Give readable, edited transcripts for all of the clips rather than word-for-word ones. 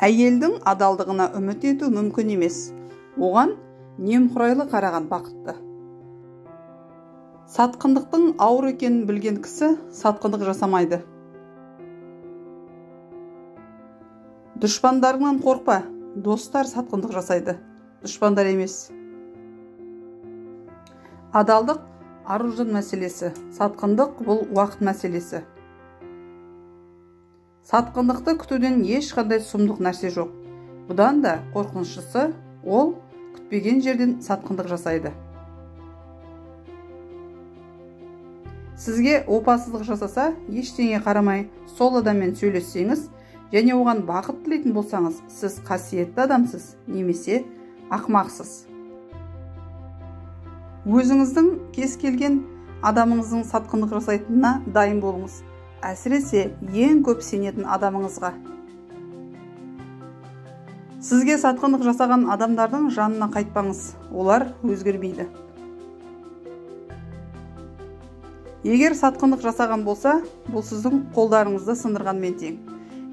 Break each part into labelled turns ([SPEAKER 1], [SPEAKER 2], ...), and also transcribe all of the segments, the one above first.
[SPEAKER 1] Әйелдің адалдығына үміт ету мүмкін емес. Оған немқұрайлы қараған бақытты. Сатқындықтың ауыр екенін білген кісі сатқындық жасамайды. Дұшпандарыңнан қорқпа, достар сатқындық жасайды, дұшпандар емес. Адалдық аружан мәселесі, сатқындық бұл уақыт мәселесі. Сатқындықты күтуден ешқандай сұмдық нәрсе жоқ. Бұдан да қорқыныштысы, ол күтпеген жерден сатқындық жасайды. Сізге опасыздық жасаса, ештеңе қарамай сол адаммен сөйлессеңіз және оған бақыт тілейтін болсаңыз, сіз қасиетті адамсыз немесе ақмақсыз. Өзіңіздің кез келген адамыңыздың сатқындық жасайтынына дайын болыңыз. Әсіресе ең көп сенетін адамыңызға. Сізге сатқындық жасаған адамдардың жанына қайтпаңыз, олар өзгермейді. Егер сатқындық жасаған болса, бұл сіздің қолдарыңызды сындырғанмен тең.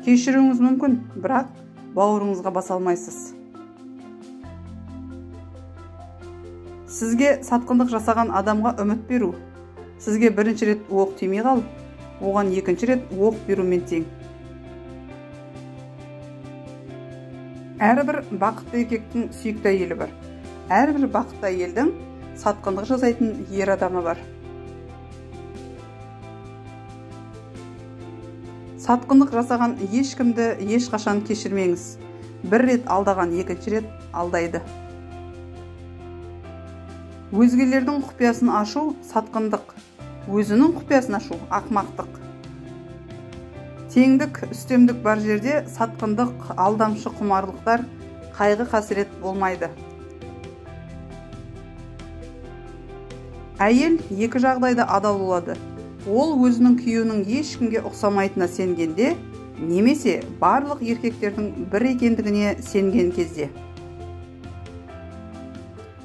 [SPEAKER 1] Кешіруіңіз мүмкін, бірақ бауырыңызға баса алмайсыз. Сізге сатқындық жасаған адамға үміт беру, сізге бірінші рет оқ тимей қалып, оған екінші рет оқ берумен тең. Әрбір бақытты еркектің сүйікті әйелі бар. Әрбір бақытты әйелдің сатқындық жасайтын ер адамы бар. Сатқындық жасаған ешкімді ешқашан кешірмеңіз. Бір рет алдаған екінші рет алдайды. Өзгелердің құпиясын ашу сатқындық. Өзінің құпиясын ашу ақмақтық. Теңдік, үстемдік бар жерде сатқындық, алдамшы құмарлықтар, қайғы-қасірет болмайды. Әйел екі жағдайда адал болады. Ол өзінің күйеуінің ешкімге ұқсамайтынына сенгенде, немесе барлық еркектердің бір екендігіне сенген кезде.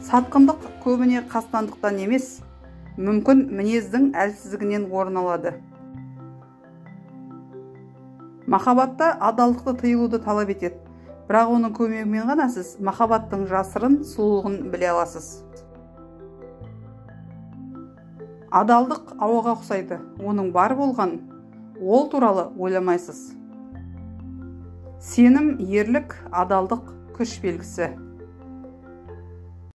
[SPEAKER 1] Сатқындық көбіне қастандықтан емес, мүмкін мінездің әлсіздігінен орын алады. Махаббатта адалдықты тыюды талап етеді, бірақ оның көмегімен ғана сіз махаббаттың жасырын сұлулығын біле аласыз. Адалдық ауаға ұқсайды, оның бар болған, ол туралы ойламайсыз. Сенім, ерлік, адалдық күш белгісі.